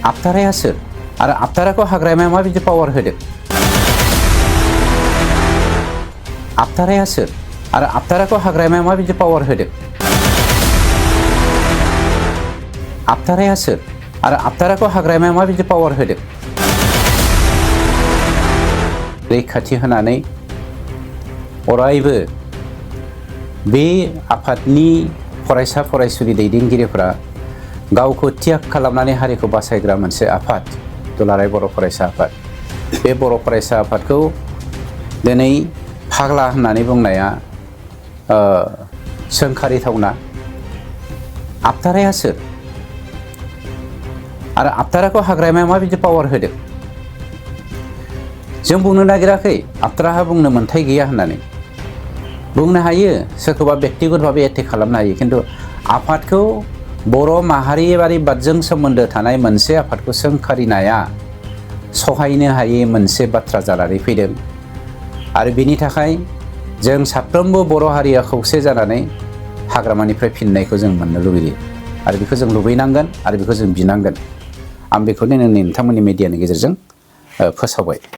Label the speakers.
Speaker 1: आखथाराया सोर आरो आखथाराखौ हाग्रामाया माबायदि पावार होदों? आखथाराया सोर आरो आखथाराखौ हाग्रामाया माबायदि पावार होदों? आखथाराया सोर आरो आखथाराखौ हाग्रामाया माबायदि पावार होदों? रैखाथि होनानै अरायबो बे आफादनि फरायसा फरायसुलि दैदेनगिरिफोरा गावखौ त्याग खालामनानै हारिखौ बासायग्रा मोनसे आफाद दुलाराय बर' फरायसा आफाद। बे बर' फरायसा आफादखौ दिनै फाग्ला होननानै बुंनाया सोंखारिथावना। आखथाराया सोर आरो आखथाराखौ हाग्रामाया माबायदि पावार होदों? जों बुंनो नागिराखै आखथाराहा बुंनो मोन्थाय गैया होननानै। बुंनो हायो, सोरखौबा बेक्तिगत भाबै एटेक खालामनो हायो, खिन्थु आफादखौ बर' माहारियारि बादजों सोमोन्दो थानाय मोनसे आफादखौ सोंखारिनाया सहायनो हायै मोनसे बाथ्रा जानानै फैदों। आरो बिनि थाखाय जों साफ्रोमबो बर' हारिया खौसे जानानै हाग्रामानिफ्राय फिननायखौ जों मोननो लुबैयो आरो बेखौ जों लुबैनांगोन आरो बेखौ जों बिनांगोन। आं बेखौनो नोंथांमोननि मिडियानि गेजेरजों फोसावबाय।